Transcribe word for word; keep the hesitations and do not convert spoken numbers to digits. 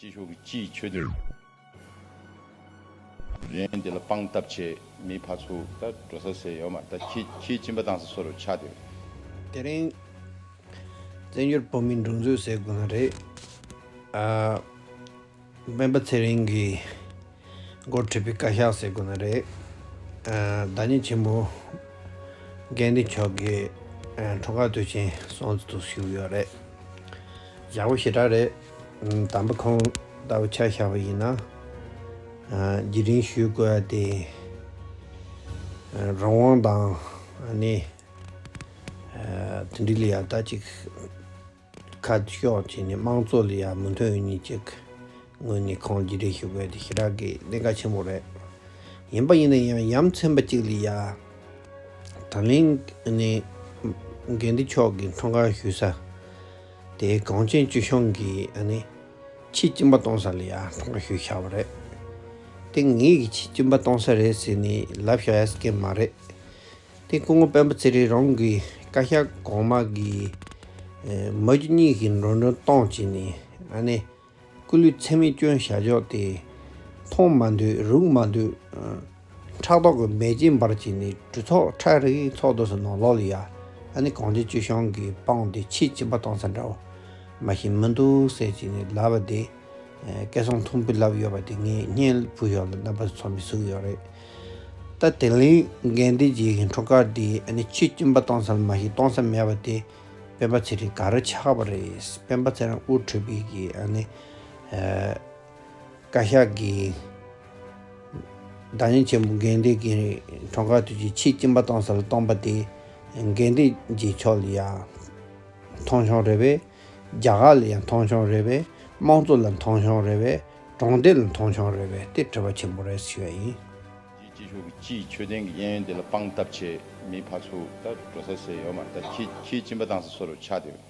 སྤྱི་ཤོག་གི་སྤྱིའི་ཆོས་དོན་རེད། འདི་ལ་དཔང་སྟབས་བྱས་མི་ཕར་ཚུར་ད་འགྲོ་ས་ཟེར་ཡོད་མ་རེད། ད་ཁྱི་ཁྱིའི་གཅིན་པ་བཏང་ས་བཟོ་འདྲ་ཆགས་བསྡད་ཡོད། དེ་རིང་བཙན་བྱོལ་བོད་མིའི་སྒྲིག་འཛུགས་ཟེར་དགོས་ན་རེད། ཨ། སྤེན་པ་ཚེ་རིང་གིས་འགོ་ཁྲིད་པའི་བཀའ་ཤག་ཟེར་དགོས་ན་རེད། ཨ། བདག་ཉིད་ཆེན་པོ་དགེ་འདུན་མཆོག་གིས་ཨ། འཁྲུངས་སྐར་དུས་ཆེན་སྲུང་བརྩི་དུ་ཞུགས་ཡོད་རེད། ཡག་པོ་ཞེ་དྲག་རེད། ཨ། དམ་པ་ཁོང་ལྟ་བུ་ཆ་བཞག་པ་ཡིན་ན། ཨ། རྒྱུན་རིང་ཞུ་དགོས་ཡ་དེ། ཨ། རང་དབང་དང་ཨ་ནི། ཨ། དེ་འདྲ་ལ་ཡ་ད་ཅིག་ཁ་ཤོག་བྱས་ནས་དམངས་གཙོ་ལ་ཡ་མོས་མཐུན་ཡོད་མཁན་ཅིག་ངོས་ནས་ཁོང་རྒྱུན་རིང་ཞུ་དགོས་ཡ་དེ་ཞེ་དྲག་གི་གནད་འགག་ཆེན་པོ་རེད། ཡིན་པ་ཡིན་ན་ཡང་ཡ་མཚན་པ་ཅིག་ལ་ཡ། ད་ལན་ནི་དགེ་འདུན་མཆོག་གི་འཁྲུངས་སྐར་ཞུ་ས་དེ་གངས་ཅན་སྐྱིད་གཤོངས་ཀྱི་ཨ་ནི་ཁྱིའི་གཅིན་པ་གཏོང་ས་ལ་ཡ་འཁྲུངས་སྐར་ཞུས་བཞག་པ་རེད། དེ་ངེད་ཀྱི་ཁྱིའི་གཅིན་པ་གཏོང་ས་རེད་ཟེར་ནས་ལབ་བཞག་ཡ་སྐད་མ་རེད། དེ་སྐུ་ངོ་སྤེན་པ་ཚེ་རིང་རང་གི་བཀའ་ཤག་གོང་མ་གི་ཨ། མ་བུ་གཉིས་ཀྱི་འགྲོ་གྲོན་གཏོང་བྱས་ནས་ཨ་ནི། སྐུ་ལུས་ཚད་མེད་སྐྱོན་བྱ་ཕྱོགས་དེ། མཐོང་མ་འདོད་རིག་མ་འདོད། ཕྲག་དོག་གི་མེ་ལྕེ་འབར་བྱས་ནས་གྲོས་ཚོགས་ཁྲ་རིག་ཚོགས་འདུ་ཟེར་ནང་ལོགས་ལ་ཡ། ཨ་ནི་གངས་ཅན་སྐྱིད་གཤོངས་ཀྱི་དཔང་དེ་ཁྱིའི་གཅིན་པ་གཏོང་ས་འདྲ་བོ་མ་ཤེས་མི་འདུག་ཟེར་བྱས་ནས་ལབ་པ་དེ། ཨ། སྐལ་བཟང་མཐོན་པོས་ལབ་ཡོད་པ་དེ་ངས་སྙན་ཕུལ་ཡོད་ལ་རྣམ་པ་ཚོ་ཚང་མས་གཟིགས་ཡོད་རེད། ད་དེ་ལན་དགེ་འདུན་གྱི་འཁྲུངས་སྐར་དེ་ཨ་ནི་ཁྱིའི་གཅིན་པ་གཏོང་ས་ལ་མ་ཤེས་གཏོང་ས་མེད་པ་དེ། སྤེན་པ་ཚེ་རིང་ག་རེ་ཆགས་པ་རེད། སྤེན་པ་ཚེ་རིང་དབུ་ཁྲིད་པའི་གི་ཨ་ནི། ཨ། བཀའ་ཤག་གི་བདག་ཉིད་ཆེན་པོ་དགེ་འདུན་གྱི་འཁྲུངས་སྐར་དུས་ཀྱི་ཁྱིའི་གཅིན་པ་གཏོང་ས་ལ་གཏོང་པ་དེ། དགེ་འདུན་གྱི་ཕྱོགས་ལ་ཡང་མཐོང་ཆུང་རེད་པས། རྒྱ་གར་ལ་ཡང་མཐོང་ཆུང་རེད་པས། དམངས་གཙོ་ལ་མཐོང་ཆུང་རེད་པས། དྲང་བདེན་ལ་མཐོང་ཆུང་རེད་པས། དེ་དྲི་བ་ཆེན་པོ་རེད་ཞུ་བ་ཡིན། སྤྱི་ཤོག་གི་སྤྱིའི་ཆོས་དོན་གྱི་གཡས་གཡོན་དེ་ལ་དཔང་སྟབས་བྱས་མི་ཕར་ཚུར་ད་འགྲོ་ས་ཟེར་ཡོད་མ་རེད། ད་ཁྱི་ཁྱིའི་གཅིན་པ་གཏོང་ས་བཟོ་འདྲ་ཆགས་བསྡད་ཡོད།